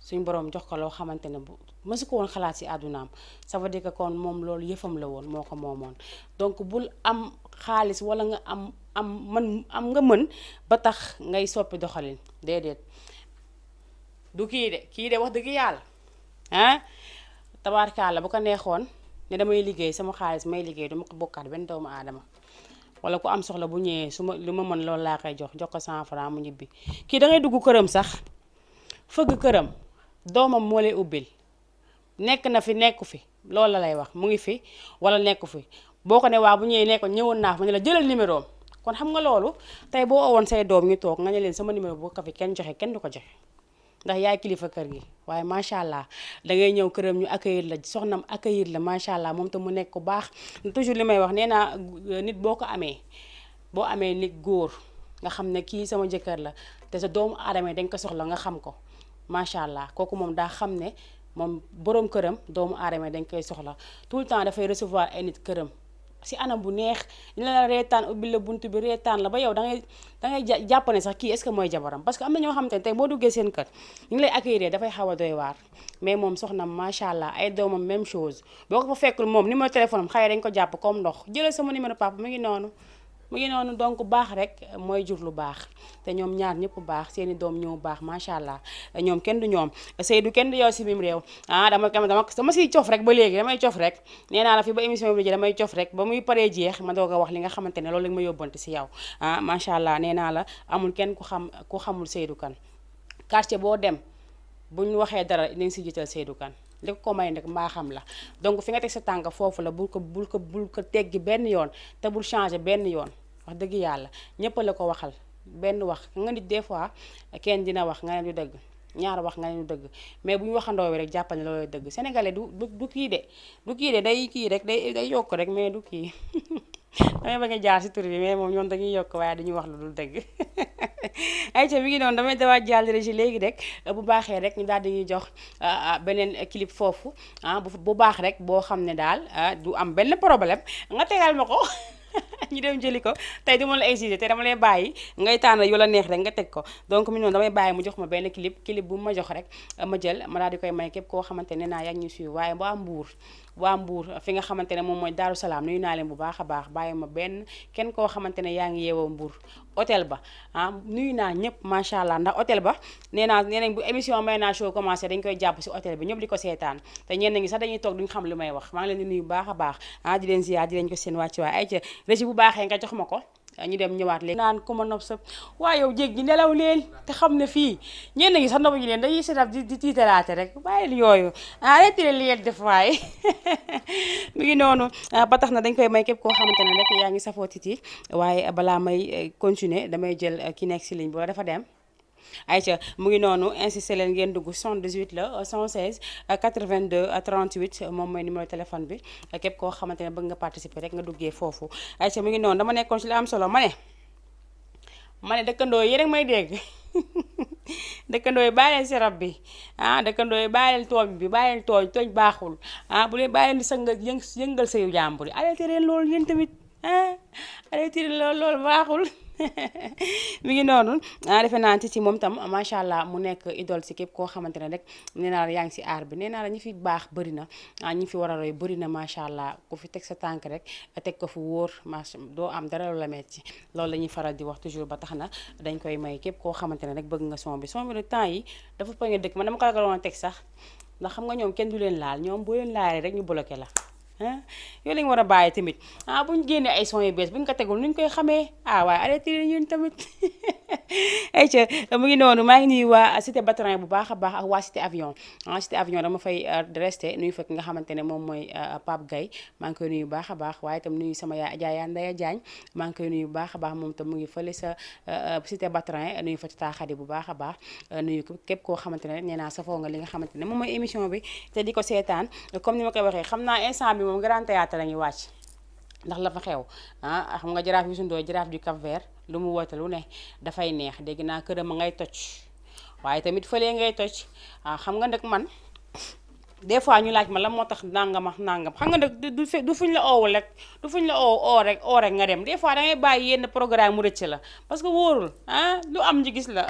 suñu borom jox ko loo xamante ne bu mësu ko woon xalaat si àddunaam ça veut dire que kon moom loolu yëfam la woon moo ko moomoon donc bul am xaalis wala nga am nga mën ba tax ngay soppi doxalin déedéet du kii de wax dëgg yàlla tabaarkalla bu ko neexoon ne damay liggéey sama xaalis may liggéey duma ko bokkaat benn doomu aadama wala ku am soxla bu ñëwee lu ma mën loolu laa koy jox ko 100 francs mu ñibbi kii da ngay dugg këram sax fëgg këram doomam moo lay ubbil nekk na fi nekku fi loolu la lay wax mu ngi fi wala nekku fi boo ko ne waa bu ñëwee nekkoon ñëwoon naa fa ne la jëlal numéro am kon xam nga loolu tey boo owoon say doom ñu toog nga ne leen sama numéro boo ko fi kenn joxe kenn du ko joxe ndax yaay kilifa kër gi waaye macha allah dangay ñëw këram ñu accueillir la soxnam accueillir la macha allah moom te mu nekk ku baax toujours li may wax nee naa nit boo amee nit góor nga xam ne kii sama jëkkër la te sa doomu aadama dañ ko soxla nga xam ko macha allah kooku moom daa xam ne moom boroom këram doomu aadama dañ koy soxla tout le temps dafay recevoir ay nit këram si anam bu neex ñu la reetaan ubbi la bunt bi reetaan la ba yow dangay jàpp ne sax kii est-ce que mooy jabaram parce que am na ñoo xamante ne tey boo duggee seen kër ñu ngi lay accueillir dafay xaw a doy waar mais moom soxna macha allah ay doomam même chose boo ko fa fekkul moom numéro téléphone am xëy dañ ko jàpp comme ndox jëlal sama numéro papa mu ngi noonu donc baax rek mooy jur lu baax te ñoom ñaar ñëpp baax seeni doom ñëw baax macha allah ñoom kenn du ñoom Seydou kenn du yow si mim réew dama siy cof rek ba léegi damay cof rek nee naa la fi ba émission bi damay cof rek ba muy paree jeex ma doog a wax li nga xamante ne loolu la ma yóbbante si yow macha allah nee naa la amul kenn ku xamul Seydou Kane quartier boo dem buñ waxee dara nañ si jiital Seydou Kane li ko may nag maa xam la donc fi nga teg sa tànk foofu la bul ko teggi benn yoon te bul changer benn yoon wax dëgg yàlla ñëpp la ko waxal benn wax nga nit des fois kenn dina wax nga ne du dëgg ñaar wax nga ne du dëgg mais bu ñu waxandoo rek jàppal ne loolu dëgg sénégalais du kii de day kii rek day yokk rek mais du kii damay bëgg a jaar si tur bi mais moom ñoom dañuy yokk waaye dañuy wax lu dul dëgg ayca mi ngi noonu damay dawaat jàll régi léegi rek bu baaxee rek ñu daal di ñuy jox beneen clip foofu bu baax rek boo xam ne daal du am benn problème nga tegal ma ko ñu dem jëli ko tey du ma la exiger te dama lay bàyyi ngay tànn yu la neex rek nga teg ko donc mi noonu damay bàyyi mu jox ma benn clip bu ma jox rek ma jël ma daal di koy may képp koo xamante ne naa yaa ngi ñu suivre waaye waa Mbour fi nga xamante ne moom mooy Daaru Salaam nuyu naa leen bu baax a baax bàyyi ma benn kenn koo xamante ne yaa ngi yeewoo Mbour hôtel ba nuyu naa ñëpp macha allah ndax hôtel ba nee nañ bu émission Mayna Show commencé dañ koy jàpp si hôtel bi ñëpp di ko seetaan te ñenn ñi sax dañuy toog duñ xam li may wax maa ngi leen di nuyu bu baax a baax di leen ziar di leen ko seen wàcc waay ay ca régi bu baaxee nga jox ma ko ñu dem ñëwaat léegi naan ku ma nopp sa waaye yow jéeg ji nelaw leen te xam ne fii ñenn ñi sax noppu ñu leen dañuy seetaf di tiitalaate rek bàyyil yooyu arrêté leen li ngeen def waaye mi ngi noonu ba tax na dañ koy may képp koo xamante ne rek yaa ngi safoo Titi waaye balaa may continuer damay jël ki nekk si ligne bi dafa dem ayca mu ngi noonu insisté leen ngeen dugg 78 la 116 82 38 moom mooy numéro téléphone bi képp koo xamante ne bëgg nga participer rek nga duggee foofu ayca mu ngi noonu dama nekkoon ci li am solo ma ne dëkkandoo yi rek may dégg dëkkandoo yi bàyyi leen si rab bi dëkkandoo yi bàyyi leen tooñ bi bàyyi leen tooñ baaxul bu leen bàyyi leen di sanga yëngal sayu jàmbur yi arrêté leen loolu yéen tamit arrêté leen loolu baaxul mi ngi noonu defe naa ci moom tam macha allah mu nekk idole si képp koo xamante ne rek nee naa la yaa ngi si aar bi nee naa la ñi fi baax bëri na ñi fi war a roy bëri na macha allah ku fi teg sa tànk rek teg ko fu wóor macha doo am dara lu la metti loolu la ñuy faral di wax toujours ba tax na dañ koy may képp koo xamante ne rek bëgg nga son bi nag temps yi dafa poñe dëkk man dama ko ragaloon a teg sax ndax xam nga ñoom kenn du leen laal ñoom boo leen laalee rek ñu bloqué la yow lañu war a bàyyi tamit bu ñu génnee ay son yu bees bu ñu ko tegul nu ñu koy xamee waaye arrêté leen yéen tamit ayca mu ngi noonu maa ngi nuyu waa cité Batrin bu baax a baax ak waa cité avion cité avion dama fay resté nuyu fekk nga xamante ne moom mooy Pape Gaye maa ngi koy nuyu bu baax a baax waaye itam nuyu sama yaay Ndaya Diagne maa ngi koy nuyu bu baax a baax moom tam mu ngi fële sa cité Batrin nuyu fa Tata Khady bu baax a baax nuyu képp koo xamante ne nee naa safoo nga li nga xamante ne moom mooy émission bi te di ko seetaan comme ni ma koy waxee xam naa instant bi moom grand théâtre la ñuy wàcc ndax la fa xew xam nga jaraaf Youssou Ndoye jaraaf du Cap-Vert lu mu woote lu ne dafay neex dégg naa këram a ngay toj waaye tamit fëlee ngay toj xam nga nag man des fois ñu laaj ma la moo tax nangam ak nangam xam nga nag du fuñ la oowul rek du fuñ la oo rek nga dem des fois da ngay bàyyi yenn programme mu rëcc la parce que wóorul lu am ñu gis la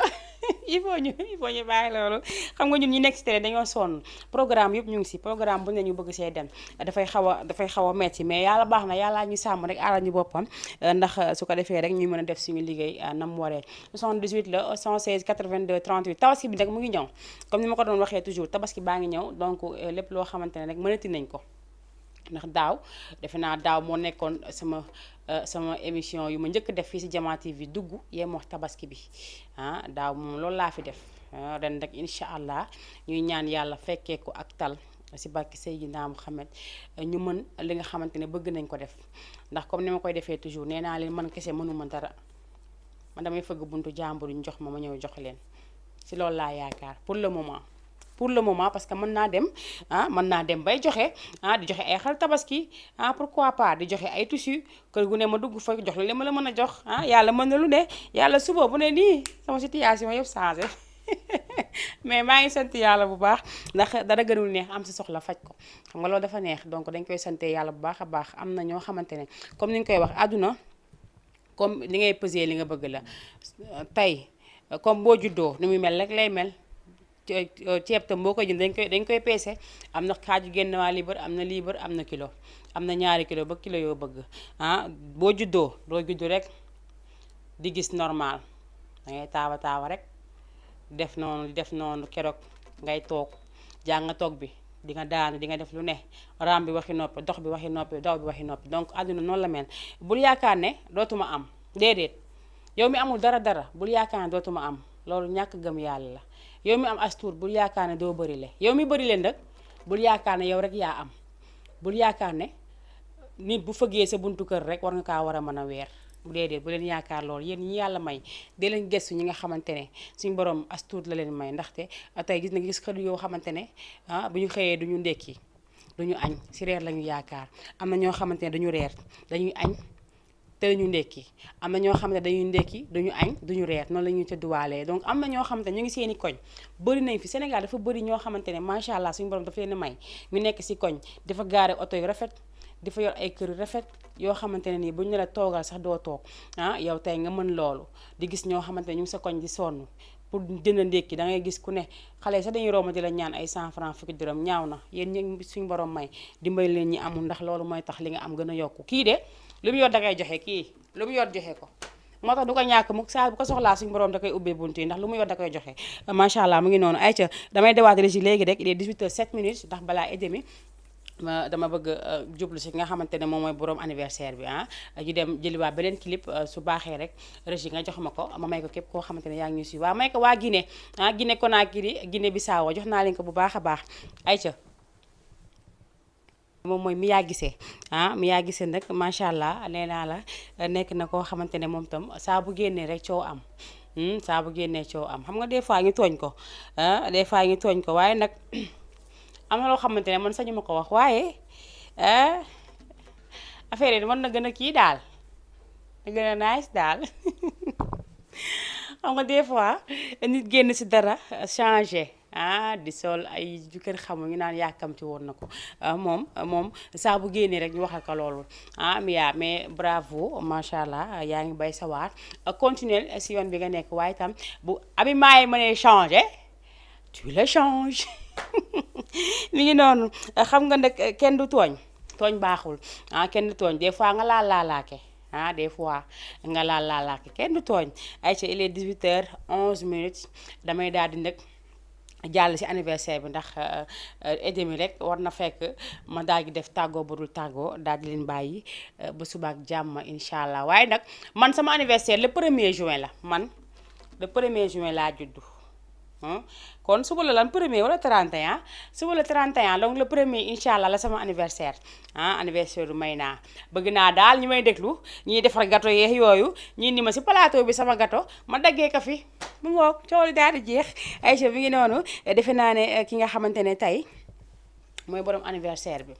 il faut ñu bàyyi loolu xam nga ñun ñi nekk si télé dañoo sonn programme yëpp ñu ngi si programme bu ne ñu bëgg see dem dafay xaw a metti mais yàlla baax na yàllaa ñu sàmm rek aaral ñu boppam ndax su ko defee rek ñuy mën a def suñu liggéey nam mu waree 78 la 116 82 38 tabaski bi nag mu ngi ñëw comme ni ma ko doon waxee toujours tabaski baa ngi ñëw donc lépp loo xamante ne rek mënati nañ ko ndax daaw defe naa daaw moo nekkoon sama émission yu ma njëkk def fii si Jama TV dugg yem wax tabaski bi daaw moom loolu laa fi def ren rek incha allah ñuy ñaan yàlla fekkee ko ak tal si barki Seydina Muhammad ñu mën li nga xamante ne bëgg nañ ko def ndax comme ni ma koy defee toujours nee naa leen man kese mënuma dara man damay fëgg buntu jàmbur ñu jox ma ñëw jox leen si loolu laa yaakaar pour le moment parce que mën naa dem bay joxe di joxe ay xar tabaski pourquoi pas di joxe ay tissu kër gu ne ma dugg fa jox la li ma la mën a jox yàlla mën na lu ne yàlla suba bu ne nii sama situation yëpp changé mais maa ngi sant yàlla bu baax ndax dara gënul neex am si soxla faj ko xam nga loolu dafa neex donc dañ koy sante yàlla bu baax a baax am na ñoo xamante ne comme ni ñu koy wax àdduna comme li ngay peser li nga bëgg la tey comme boo juddoo ni muy mel rek lay mel ceeb tam boo koy jënd dañ koy peese am na xaaju génn waa libre am na libre am na kilo am na ñaari kilo ba kilo yoo bëgg boo juddoo doo juddu rek di gis normal dangay taawa rek def noonu keroog ngay toog jàng toog bi di nga daanu di nga def lu ne raam bi waxi noppi dox bi waxi noppi daw bi waxi noppi donc àdduna noonu la mel bul yaakaar ne dootuma am déedéet yow mi amul dara bul yaakaar ne dootuma am loolu ñàkk gëm yàlla la yow mi am astuur bul yaakaar ne doo bëri le yow mi bëri leen nag bul yaakaar ne yow rek yaa am bul yaakaar ne nit bu fëggee sa buntu kër rek war nga kaa war a mën a weer déedéet bu leen yaakaar loolu yéen ñi yàlla may dee leen gëstu ñi nga xamante ne suñu borom astuur la leen may ndaxte tey gis xëdu yoo xamante ne bu ñu xëyee duñu ndekki duñu añ si reer lañu yaakaar am na ñoo xamante ne dañu reer dañuy añ te dañu ndekki am na ñoo xam ne dañuy ndekki duñu añ duñu reer noonu la ñuy tëdduwaalee donc am na ñoo xamante ne ñu ngi seeni koñ bëri nañ fi Sénégal dafa bëri ñoo xamante ne macha allah suñu borom dafa leen may ñu nekk si koñ dafa gaare oto yu rafet dafa yor ay kër yu rafet yoo xamante ne nii bu ñu ne la toogal sax doo toog yow tey nga mën loolu di gis ñoo xamante ne ñu ngi sa koñ di sonn pour jënd ndékki da ngay gis ku ne xale sax dañuy romb di la ñaan ay 100 francs fukki dërëm ñaaw na yéen ñi suñu borom may dimbali leen ñi amul ndax loolu mooy tax li nga am gën a yokku kii de lu mu yor da koy joxe kii lu mu yor joxe ko moo tax du ko ñàkk mu saa bu ko soxlaa suñu borom da koy ubbee bunt yi ndax lu mu yor da koy joxe macha allah mu ngi noonu ayca damay dewaat régi léegi rek il est 18h07 minutes ndax balaa et demi dama bëgg jublu si nga xamante ne moom mooy borom anniversaire bi ñu dem jëliwaat beneen clip su baaxee rek régi nga jox ma ko ma may ko képp koo xamante ne yaa ngi ñu si waa may ko waa Guinée Guinée Conakry Guinée Bissau jox naa leen ko bu baax a baax ayca moom mooy Mia Guissé Mia Guissé nag macha allah nee naa la nekk na koo xamante ne moom tam saa bu génnee rek coow am saa bu génnee coow am xam nga des fois ñu tooñ ko des fois ñu tooñ ko waaye nag am na loo xamante ne man sañu ma ko wax waaye affaire yi mën na gën a kii daal na gën a nice daal xam nga des fois nit génn si dara changé di sol ay ju kër xamul ñu naan yàkkamti woon na ko moom saa bu génnee rek ñu waxal ko loolu Mia mais bravo macha allah yaa ngi bay sa waar continuer si yoon bi nga nekk waaye itam bu habillement yi mënee changé tu le changes mi ngi noonu xam nga nag kenn du tooñ baaxul kenn du tooñ des fois nga laalaake des fois nga laalaake kenn du tooñ ayca il est 18h11 minutes damay daal di nag jàll ci anniversaire bi ndax edemi rek war na fekk ma daal di def tàggoo ba dul tàggoo daal di leen bàyyi ba suba ak jàmm incha allah waaye nag man sama anniversaire le 1er juin la man le 1er juin laa juddu kon suba la lan 1er wala 31 suba la 31 donc le 1er incha allah la sama anniversaire anniversaire du may naa bëgg naa daal ñi may déglu ñiy defar gâteau yeex yooyu ñii ni ma ci plateau bi sama gâteau ma daggee ko fi mu ngoog coow li daal di jeex Aïcha bi ngi noonu defe naa ne ki nga xamante ne tey mooy borom anniversaire bi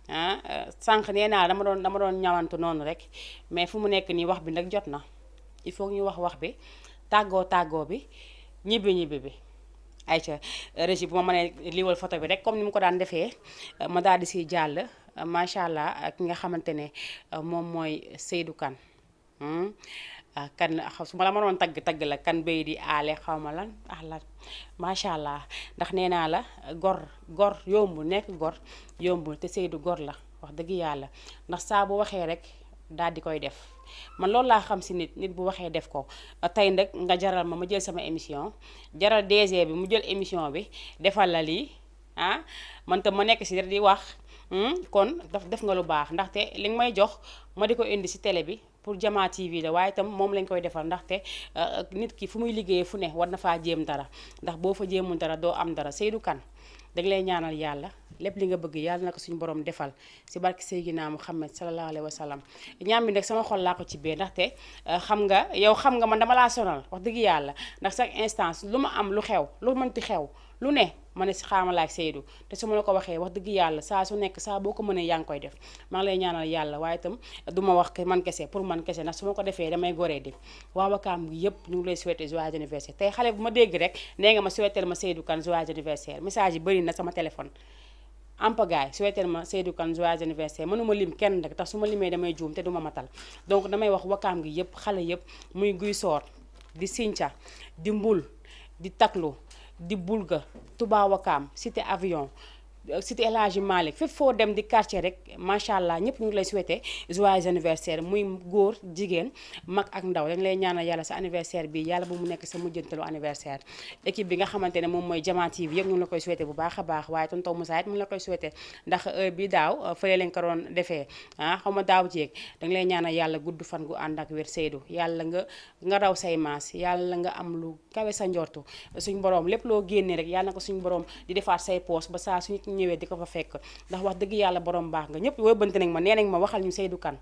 sànq nee naa dama doon ñawantu noonu rek mais fu mu nekk nii wax bi nag jot na il faut ñu wax bi tàggoo bi ñibbi bi ayca régie bu ma mënee liiwal photo bi rek comme ni mu ko daan defee ma daal di siy jàll macha allah ki nga xamante ne moom mooy Seydou Kane kan su ma la mënoon tagg la kan bay di aale xaw ma lan la macha allah ndax nee naa la gor yombul nekk gor yombul te Seydou gor la wax dëgg yàlla ndax saa bu waxee rek daal di koy def man loolu laa xam si nit bu waxee def ko tey nag nga jaral ma jël sama émission jaral DG bi mu jël émission bi defal la lii man tam ma nekk si di wax kon def nga lu baax ndaxte li nga may jox ma di ko indi si télé bi pour Jama TV la waaye itam moom lañ koy defal ndaxte nit ki fu muy liggéeyee fu ne war na faa jéem dara ndax boo fa jéemul dara doo am dara Seydou Kane dañ lay ñaanal yàlla lépp li nga bëgg yàlla na ko suñu borom defal si barke Seydina Muhammad sallallahu alayhi wa sallam ñaam bi nag sama xol laa ko ci bee ndaxte xam nga man dama laa sonal wax dëgg yàlla ndax chaque instance lu ma am lu xew lu mënti xew lu ne ma ne si xaamalaak Seydou te su ma la ko waxee wax dëgg yàlla saa su nekk saa boo ko mënee yaa ngi koy def maa ngi lay ñaanal yàlla waaye itam du ma wax man kese pour man kese ndax su ma ko defee damay goree di waa Wakaam gi yëpp ñu ngi lay souhaiter joyeux anniversaire tey xale bu ma dégg rek nee nga ma souhaiter ma Seydou Kane joyeux anniversaire message yi bëri na sama téléphone ampagaay souhaiter ma Seydou Kane joyeux anniversaire mënuma lim kenn rek tax su ma limee damay juum te duma matal donc damay wax Wakaam gi yëpp xale yëpp muy Guy Soor di Sinca di Mbul di Taklu di Bulga Touba Wakaam cité avion cité El Hadji Malick fépp foo dem di quartier rek macha allah ñëpp ñu ngi lay souhaité joyeux anniversaire muy góor jigéen mag ak ndaw dañ lay ñaanal yàlla sa anniversaire bi yàlla bu mu nekk sa mujjantalu anniversaire équipe bi nga xamante ne moom mooy Jama TV yëpp ñu ngi la koy souhaité bu baax a baax waaye tonton Moussa it mu ngi la koy souhaité ndax heure bi daaw fële lañ ko doon defee xaw ma daaw jéeg dañ lay ñaanal yàlla gudd fan gu ànd ak wér Seydou yàlla nga raw say maas yàlla nga am lu kawe sa njortu suñ borom lépp loo génnee rek yàlla na ko suñ borom di defaat say poos ba saa suñu ñëwee di ko fa fekk ndax wax dëgg yàlla borom baax nga ñëpp wëbbante nañ ma nee nañ ma waxal ñu Seydou Kane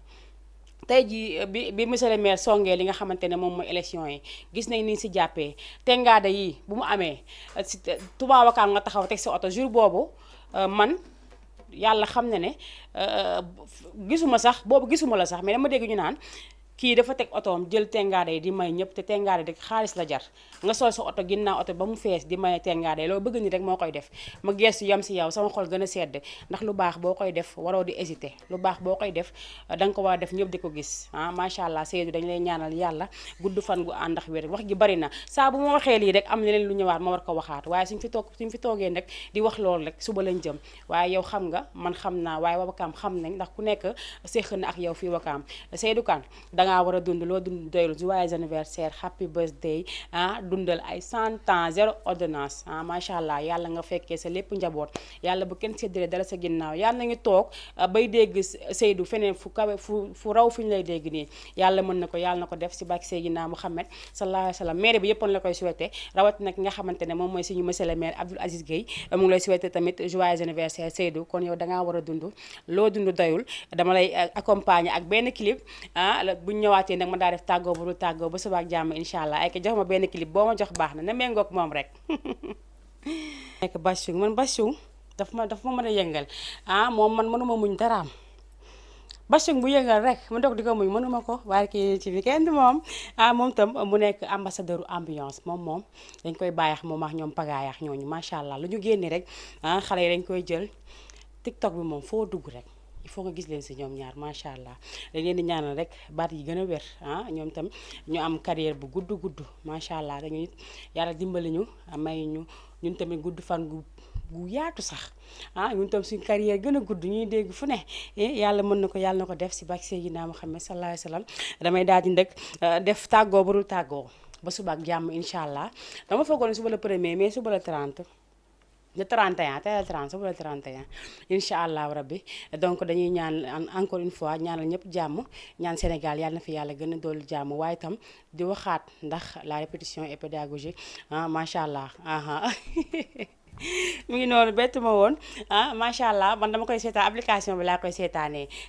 tey jii bi monsieur le maire songee li nga xamante ne moom mooy élection yi gis nañ ni si jàppee tengaada yi bu mu amee si Touba Wakaam nga taxaw teg sa oto jour boobu man yàlla xam ne ne gisuma la sax mais dama dégg ñu naan kii dafa teg otoom jël tengaade yi di may ñëpp te tengaade rek xaalis la jar nga sol sa oto ginnaaw oto ba mu fees di may tengaade loolu bëgg ni rek moo koy def ma gestu yam si yow sama xol gën a sedd ndax lu baax boo koy def waroo di hésiter lu baax boo koy def danga ko war a def ñëpp di ko gis macha allah Seydou dañu lay ñaanal yàlla gudd fan gu ànd ak wér wax gi bari na saa bu ma waxee lii rek am na leen lu ñëwaat ma war ko waxaat waaye suñ fi toogee nag di wax loolu rek suba lañ jëm waaye yow xam nga man xam naa waaye Wakaam xam nañ ndax ku nekk séq na ak yow fii Wakaam Seydou Kane dangaa war a dund loo dund doylu joyeux anniversaire happy birthday dundal ay 100 ans zéro ordonnance macha allah yàlla nga fekkee sa lépp njaboot yàlla bu kenn séddale dala sa ginnaaw yàlla nañu toog bay dégg Seydou feneen fu kawe fu raw fi ñu lay dégg nii yàlla mën na ko yàlla na ko def si barke Seydina Muhammad sallallahu alayhi wa sallam maire bi yëpp la koy souhaité rawat nag nga xamante ne moom mooy suñu monsieur le maire Abdoul Aziz Gueye mu ngi lay souhaité tamit joyeux anniversaire Seydou kon yow dangaa war a dund loo dund doyul dama lay accompagner ak benn clip bu ñu ñëwaatee nag ma daa def tàggoo bu dul tàggoo ba suba ak jàmm incha allah ay ko jox ma benn clip boo ma jox baax na méngoog moom rek nekk Bachung man Bachung daf ma mën a yëngal moom man mënuma muñ daraam Bachung bu yëngal rek ma doog di ko muñ mënuma ko waaye kii ci bi kenn du moom moom tam mu nekk ambassadeur ambiance moom dañ koy bàyyax moom ak ñoom pagaayax ñooñu macha allah lu ñu génne rek xale yi dañ koy jël TikTok bi moom foo dugg rek il faut nga gis leen si ñoom ñaar macha allah dañ leen di ñaanal rek baat yi gën a wér ñoom tam ñu am carrière bu gudd macha allah dañuy yàlla dimbali ñu may ñu ñun tamit gudd fan gu yaatu sax ñun tam suñu carrière gën a gudd ñuy dégg fu ne yàlla mën na ko yàlla na ko def si barke Seydina Muhammad sallallahu alayhi wa sallam damay daal di ndëkk def tàggoo bu dul tàggoo ba suba ak jàmm incha allah dama foogoon suba la premier mais suba la 30. le 31 tey la 30 suba la 31 incha allah rabbi donc dañuy ñaan encore une fois ñaanal ñëpp jàmm ñaan Sénégal yàlla na fi yàlla gën a doolu jàmm waaye itam di waxaat ndax la répétition est pédagogique macha allah mi ngi noonu bettu ma woon macha allah man dama koy seetaan application bi laa koy seetaanee